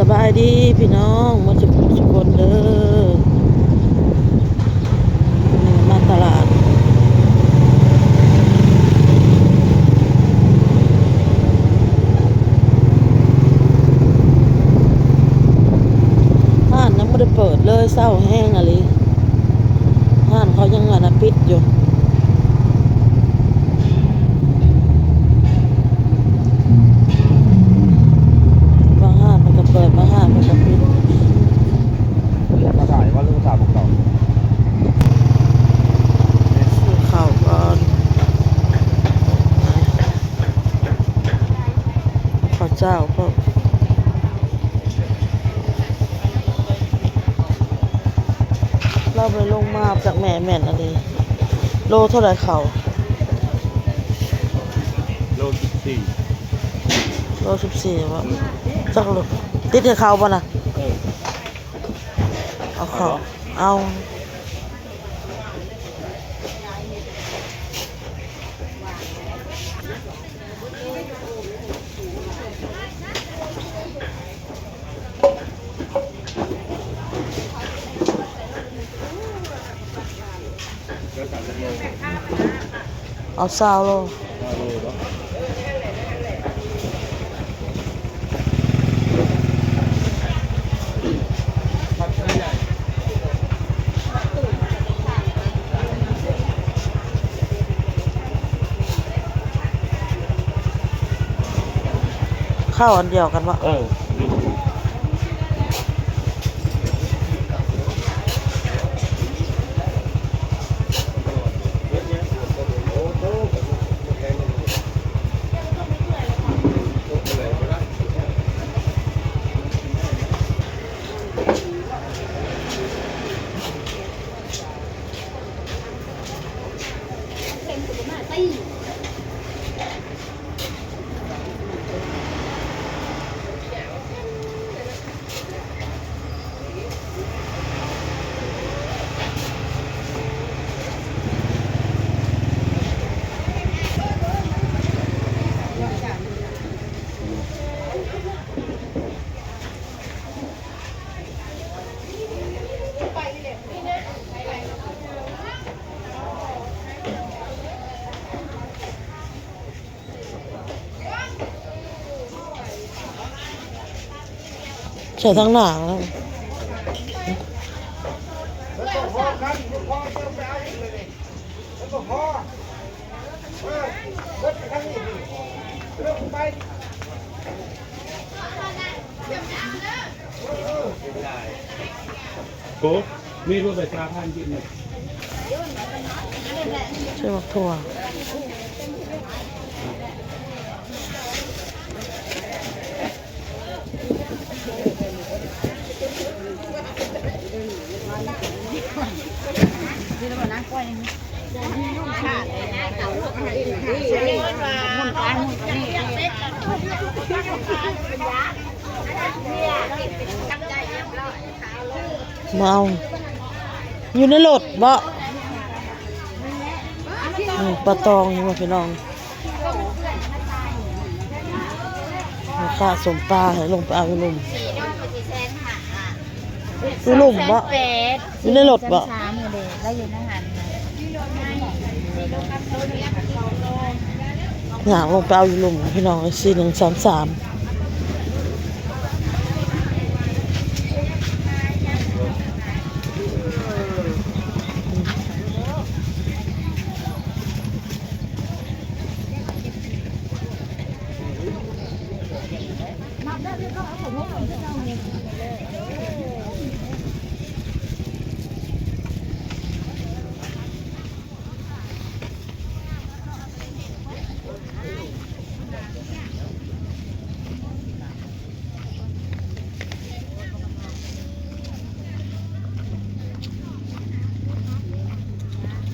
ສະບາຍດີພີ່ນ້ອງໝົດທຸກຄົນເດີ ມື້ນີ້ມາຕະຫຼາດ ຮ້ານຍັງບໍ່ໄດ້ເປີດເລີຍ ເຊົາແຮງອີ່ຫຼີ ຮ້ານເຂົາຍັງອັນນະປິດຢູ່. ບາງຮ້ານເພິ່ນກະເປີດ ບາງຮ້ານເພິ່ນກະປິດ. ມາຂາຍວ່າ ຫຼືມາຖາມພວກເຂົາ ຊື້ເຂົ້າກ່ອນ ເຂົ້າເຈົ້າເພິ່ນ ລາວໄປລົງມາຈາກແມ່ແມ່ນອັນນີ້ ໂລເທົ່າໃດເຂົ້າ? ໂລສິບສີ່ ໂລສິບສີ່ບໍ່? ຈັກໂລ ຕິດໃຫ້ເຂົາບໍ່ນະ? ເອີ ເອົາເຂົ້າ ເອົາ ເອົາຊາວໂລ. ເຂົ້າອັນດຽວກັນບໍ່? ເອີ. ໃສ່ທາງໜ້າ. ໂກ ມີລົດໄຟຟ້າຜ່ານກິນ. ໃສ່ໝາກຖົ່ວ. ມາເອົາ ຢູ່ໃນລົດເບາະ. ອືມ ປາຕອງນີ້ວ່າພີ່ນ້ອງ ແມ່ຄ້າສົ້ມປາໃຫ້ລົງໄປເອົາຢູ່ລຸ່ມ ຢູ່ລຸ່ມເບາະ ຢູ່ໃນລົດເບາະ. ຍ່າງລົງໄປເອົາຢູ່ລຸ່ມພີ່ນ້ອງເອີຍ ສີ່ໜຶ່ງສາມສາມ.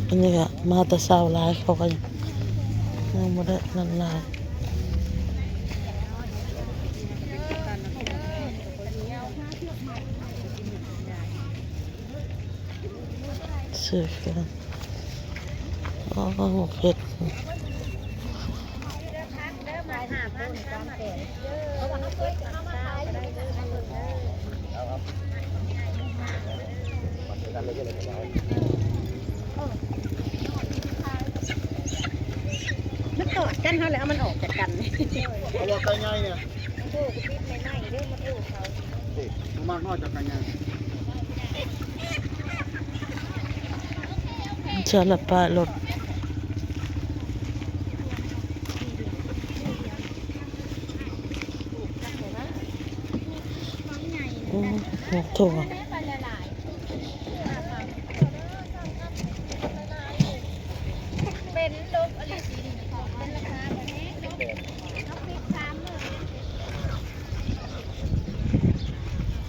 ອັນນີ້ກະມາແຕ່ເຊົ້າຫຼາຍ ເຂົາກະຍັງບໍ່ໄດ້ນັ້ນຫຼາຍ. ຊື້ເຄື່ອງ ອໍ ໝາກເຜັດ. ເອີ ເອົາມາຂາຍ ເອົາມາຂາຍ ເອີ ເອົາມາຂາຍ ເອົາມາຂາຍ ເອົາມາຂາຍ ເອົາມາຂາຍ ເອົາມາຂາຍ ເອົາມາຂາຍ ເອົາມາຂາຍ. ມັນກອດກັນ ເຮົາແລ້ວເອົາມັນອອກຈາກກັນ. ເອົາວ່າໄກ່ໃຫຍ່ນີ້ ໂອ້ ຕິດໃໝ່ໆເດີ ມາໂທເຂົາ ນີ້ ມັນມາຈາກໄກ່ໃຫຍ່ ຈະລະປະລົດ. ໂອ້ ໝາກຖົ່ວ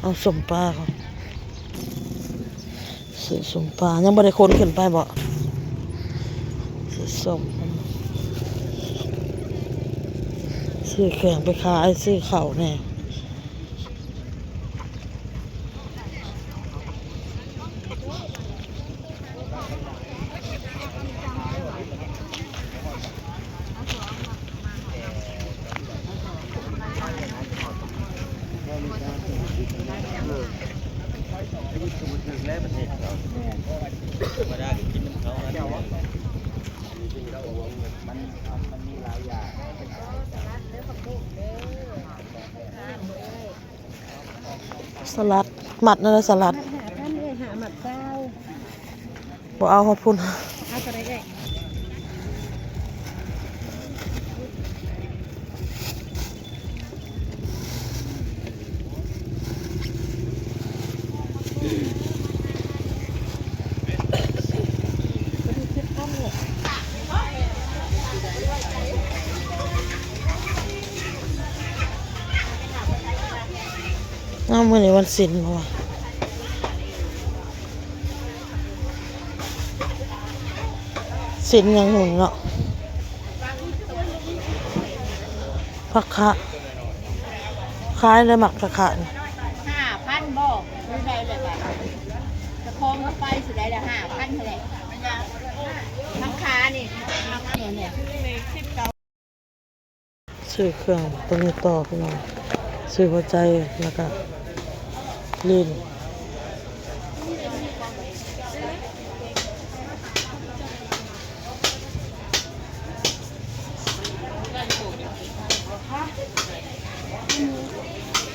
ເອົາສົ້ມປາກ່ອນ. ຊື້ສົ້ມປາ ຍັງບໍ່ໄດ້ຂົນຂຶ້ນໄປບໍ? ຊື້ສົ້ມ ຊື້ເຄື່ອງໄປຂາຍ ຊື້ເຂົ້າແດ່. ສະຫຼັດ ມັດນັ້ນລະສະຫຼັດ ມັດຫ້າພັນເອື້ອຍ ຫ້າມັດຊາວ. ບໍ່ເອົາຮອດພຸ້ນ ເອົາເທົ່າໃດເອື້ອຍ? ເອົາ ມື້ນີ້ວັນສິນບໍ່ວະ? ສິນຍັງຫຸ່ນເນາະ ຜັກຄະ ຂາຍໄດ້ໝາກຜັກຄະນີ້ ຫ້າພັນບໍ່? ເທົ່າໃດແຫຼະບາດ ຈະຄອງເອົາໄປຊິໄດ້ລະ ຫ້າພັນຫັ້ນແຫຼະ ຜັກຄະນີ້ ຜັກຄະນີ້. ຊື້ເຄື່ອງຕົວນີ້ຕໍ່ພີ່ນ້ອງ ຊື້ຫົວໃຈ ແລ້ວກະລີ້ນ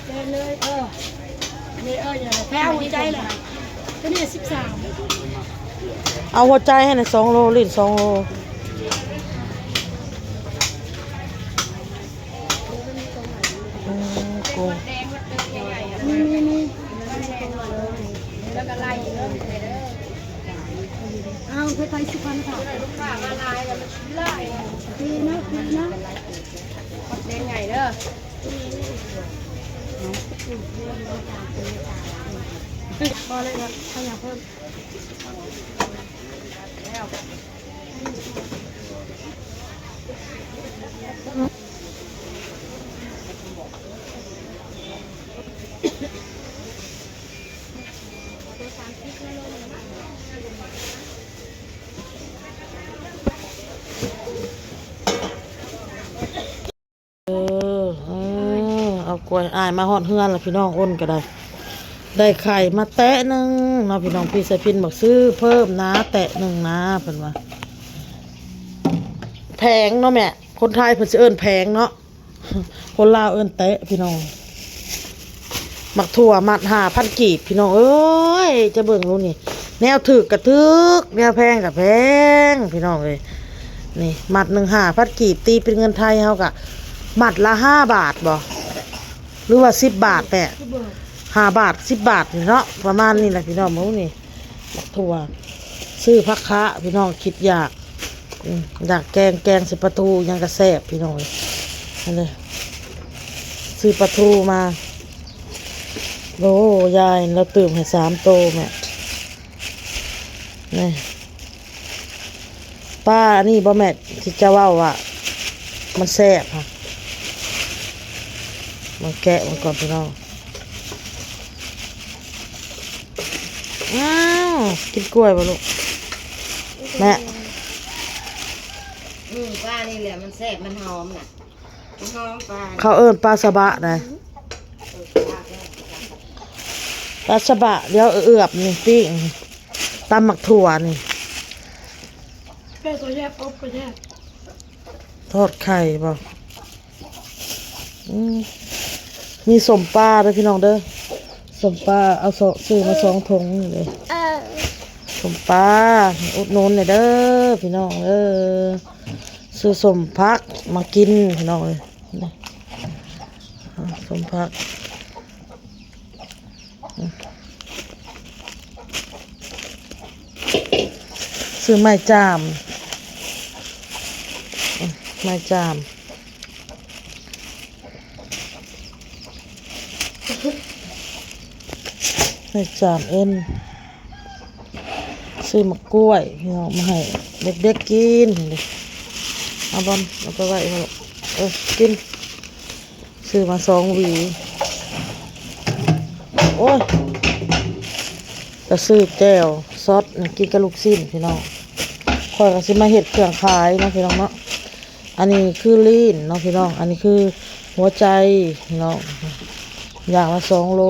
ເອີ ນີ້ ເອີ ຢ່າ ແພ້ວຫົວໃຈລະ ຕົວນີ້ສິບສາມ ເອົາຫົວໃຈໃຫ້ໜ່ອຍສອງໂລ ລີ້ນສອງໂລ. ອືມ ໂກ ມີ ມີ ມີ ແລ້ວກໍໄລ່ເດີ ເອົາໄປໄປສຸພອນ ລູກຄ້າມາຫຼາຍແລ້ວ ມັນຊິຫຼາຍ ດີເນາະ ດີເນາະ ໝາກແດງໃຫຍ່ເດີ ພໍແລ້ວ ເຂົາຢາກເພີ່ມ. ເອີ ເອີ ເອົາກ້ວຍ ອ້າຍມາຮອດເຮືອນລະພີ່ນ້ອງ ອົນກໍໄດ້ ໄດ້ໄຂ່ມາແຕະໜຶ່ງເນາະພີ່ນ້ອງ ພີ່ສາຍພິນບອກຊື້ເພີ່ມນາແຕະໜຶ່ງນາ ເພິ່ນວ່າ ແຜງເນາະແມ່ ຄົນໄທເພິ່ນຊິເອີ້ນແຜງເນາະ ຄົນລາວເອີ້ນແຕະພີ່ນ້ອງ. ໝາກຖົ່ວມັດຫ້າພັນກີບພີ່ນ້ອງເອີຍ ຈະເບິ່ງດູນີ້ ແນວຖືກກະຖືກ ແນວແພງກະແພງພີ່ນ້ອງເອີຍ. ນີ້ມັດໜຶ່ງຫ້າພັນກີບ ຕີເປັນເງິນໄທເຮົາກະມັດລະຫ້າບາດບໍ ຫຼືວ່າສິບບາດແປະ ຫ້າບາດ ສິບບາດນີ້ເນາະ ປະມານນີ້ແຫຼະພີ່ນ້ອງ. ເບິ່ງນີ້ ໝາກຖົ່ວ ຊື້ຜັກຄະພີ່ນ້ອງ ຄິດຢາກ ອືມ ຢາກແກງ ແກງໃສ່ປາທູຫຍັງກະແຊບພີ່ນ້ອງເອີຍ. ຫັ້ນເດີ ຊື້ປາທູມາ ໂອ້ ຍາຍລາວຕື່ມໃຫ້ສາມໂຕແມ່ ນີ້ ປາອັນນີ້ບໍ່ແມ່ນ ທີ່ເຈົ້າເວົ້າວ່າມັນແຊບຫັ້ນ ມາແກະມັນກ່ອນພີ່ນ້ອງ. ອ້າວ ກິນກ້ວຍບໍ່ລູກ ແມ່? ອືມ ປານີ້ແຫຼະມັນແຊບ ມັນຫອມນະ ມັນຫອມປາ. ເຂົາເອີ້ນປາສະບະໃດ ປາສະບະ ດຽວເອືອບນີ້ ປີ້ງ ຕຳໝາກຖົ່ວນີ້ ແກງກໍແຊບ ອົບກໍແຊບ ທອດໄຂ່ບໍ່? ອືມ ມີສົ້ມປາເດີພີ່ນ້ອງເດີ ສົ້ມປາ ເອົາ ຊື້ມາສອງຖົງນີ້ເດີ ເອີ ສົ້ມປາ ອຸດໜູນແດ່ເດີພີ່ນ້ອງເອີ ຊື້ສົ້ມຜັກມາກິນພີ່ນ້ອງເອີຍ ສົ້ມຜັກ. ຊື້ໄມ້ຈາມ ໄມ້ຈາມ ໄມ້ຈາມເອັນ ຊື້ໝາກກ້ວຍພີ່ນ້ອງ ມາໃຫ້ເດັກໆກິນ ເອົາບອນ ເອົາໄປໄວ້ ເອີ ກິນ. ຊື້ມາສອງຫວີ ໂອ້ຍ ກະຊື້ແຈ່ວຊອດກິນກັບລູກຊີ້ນພີ່ນ້ອງ ຂ້ອຍກະຊິມາເຮັດເຄື່ອງຂາຍເນາະພີ່ນ້ອງເນາະ ອັນນີ້ຄືລີ້ນເນາະພີ່ນ້ອງ ອັນນີ້ຄືຫົວໃຈພີ່ນ້ອງ ຢ່າງລະສອງໂລ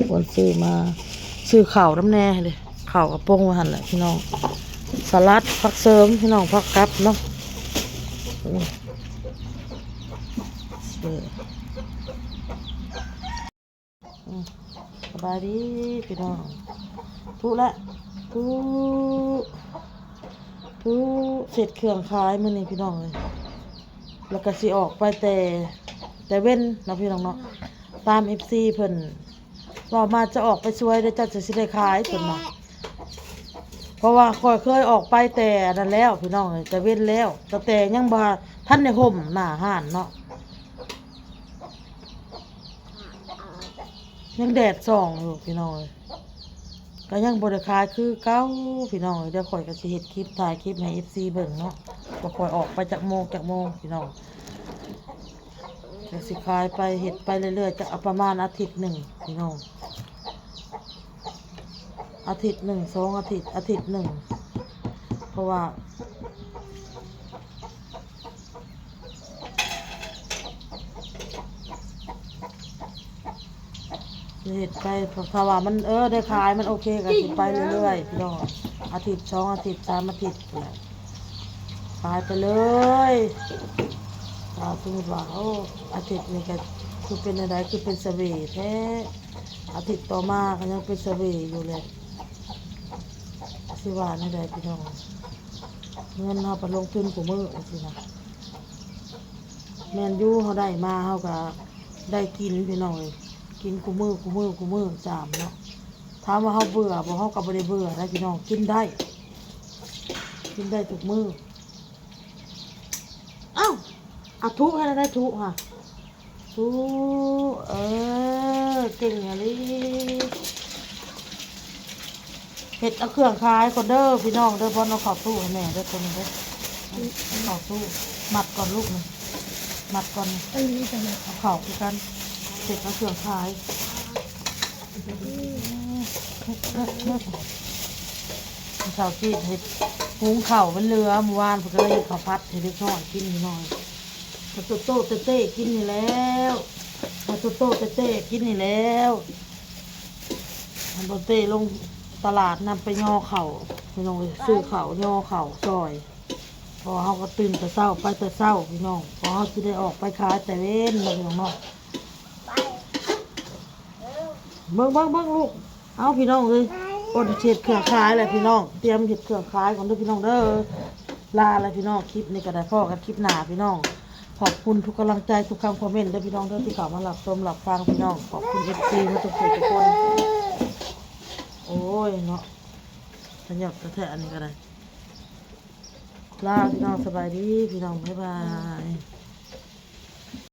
ຄວນຊື້ມາ ຊື້ເຂົ້ານຳແດ່ເດ້ ເຂົ້າກະປົງໄວ້ຫັ້ນແຫຼະພີ່ນ້ອງ ສະຫຼັດ ຜັກເສີມພີ່ນ້ອງ ຜັກກັບເນາະ ອືມ ສະບາຍດີພີ່ນ້ອງ ທຸລະ ທຸ ທຸ ເຮັດເຄື່ອງຂາຍມື້ນີ້ພີ່ນ້ອງເອີຍ ແລ້ວກະຊິອອກໄປແຕ່ ແຕ່ເວັນເນາະພີ່ນ້ອງເນາະ ຕາມເອັຟຊີເພິ່ນ ເວົ້າມາຈະອອກໄປຊ່ວຍເດີ ເຈົ້າຈະຊິໄດ້ຂາຍເພິ່ນວ່າ ເພາະວ່າຂ້ອຍເຄີຍອອກໄປແຕ່ນັ້ນແລ້ວພີ່ນ້ອງເອີຍ ແຕ່ເວັນແລ້ວ ຕັ້ງແຕ່ຍັງບໍ່ທັນໄດ້ຮົ່ມໜ້າຮ້ານເນາະ ຍັງແດດສ່ອງຢູ່ພີ່ນ້ອງເອີຍ ກະຍັງບໍ່ໄດ້ຂາຍຄືເກົ່າພີ່ນ້ອງເອີຍ ດຽວຂ້ອຍກະຊິເຮັດຄລິບ ຖ່າຍຄລິບໃຫ້ເອັຟຊີເບິ່ງເນາະ ວ່າຂ້ອຍອອກໄປຈັກໂມງ ຈັກໂມງພີ່ນ້ອງ. ກະຊິຂາຍໄປ ເຮັດໄປເລື້ອຍໆ ຈັກປະມານອາທິດໜຶ່ງພີ່ນ້ອງ ອາທິດໜຶ່ງ ສອງອາທິດ ອາທິດໜຶ່ງ ເພາະວ່າເຮັດໄປ ຖ້າວ່າມັນ ເອີ ໄດ້ຂາຍ ມັນໂອເຄ ກະຊິໄປເລື້ອຍໆ ພີ່ນ້ອງ ອາທິດ ສອງອາທິດ ສາມອາທິດ ຂາຍໄປເລີຍ ຖ້າສົມມຸດວ່າ ໂອ້ ອາທິດນີ້ກະຄືເປັນແນວໃດ ຄືເປັນສະເຫວແທ້ ອາທິດຕໍ່ມາກະຍັງເປັນສະເຫວຢູ່ແຫຼະ ຊິວ່າແນວໃດພີ່ນ້ອງ ເງິນເຮົາໄປລົງທຶນຄູ່ມື້ຈັ່ງຊີ້ນະ ແມ່ນຢູ່ ເຮົາໄດ້ມາເຮົາກະໄດ້ກິນພີ່ນ້ອງເອີຍ ກິນຄູ່ມື້ ຄູ່ມື້ ຄູ່ມື້ ຈາມເນາະ ຖາມວ່າເຮົາເບື່ອບໍ່ ເຮົາກະບໍ່ໄດ້ເບື່ອໄດ໋ພີ່ນ້ອງ ກິນໄດ້ ກິນໄດ້ທຸກມື້. ເອົ້າ ອາ ທຸໃຫ້ໄດ້ ທຸຫະ ທຸ ເອີ ເກັ່ງອີ່ຫຼີ ເຮັດເອົາເຄື່ອງຂາຍກ່ອນເດີພີ່ນ້ອງເດີ ບອນເອົາເຂົ້າຕູ້ໃຫ້ແມ່ເດີ ຕົວນີ້ເດີ ເອົາເຂົ້າຕູ້ ມັດກ່ອນລູກນີ້ ມັດກ່ອນ ອັນນີ້ກະໄດ້ ເອົາເຂົ້າຄືກັນ ເຮັດເອົາເຄື່ອງຂາຍ. ເຊົ້າກີ້ເຮັດ ຫຸງເຂົ້າມັນເຫຼືອ ມື້ວານເພິ່ນກະເລີຍເຮັດເຂົ້າຜັດໃຫ້ເດັກນ້ອຍກິນໜ້ອຍ ເອົາໂຕໆເຕ້ໆກິນນີ້ແລ້ວ ເອົາໂຕໆເຕ້ໆກິນນີ້ແລ້ວ ມັນບໍ່ເຕ້ລົງຕະຫຼາດນຳ ໄປຍໍເຂົ້າ ພີ່ນ້ອງເອີຍ ຊື້ເຂົ້າຍໍເຂົ້າຊ່ອຍ ເພາະວ່າເຮົາກະຕື່ນແຕ່ເຊົ້າ ໄປແຕ່ເຊົ້າພີ່ນ້ອງ ເພາະເຮົາຊິໄດ້ອອກໄປຂາຍແຕ່ເວັນເນາະ ພີ່ນ້ອງເນາະ. ເບິ່ງ ເບິ່ງ ເບິ່ງລູກ ເອົາ ພີ່ນ້ອງເອີຍ ອົດເຮັດເຄື່ອງຂາຍແຫຼະພີ່ນ້ອງ ຕຽມເຮັດເຄື່ອງຂາຍກ່ອນເດີພີ່ນ້ອງເດີ ລາແລ້ວພີ່ນ້ອງ ຄລິບນີ້ກະໄດ້ ພໍ້ກັນຄລິບໜ້າພີ່ນ້ອງ ຂອບຄຸນທຸກກຳລັງໃຈ ທຸກຄຳຄອມເມັນເດີພີ່ນ້ອງເດີ ທີ່ເຂົ້າມາຮັບຊົມຮັບຟັງພີ່ນ້ອງ ຂອບຄຸນເອັຟຊີໝົດທຸກຜູ້ທຸກຄົນ ໂອ້ຍເນາະ ຂະຫຍັບແທ້ໆ ອັນນີ້ກະໄດ້ ລາພີ່ນ້ອງ ສະບາຍດີພີ່ນ້ອງ ບາຍບາຍ.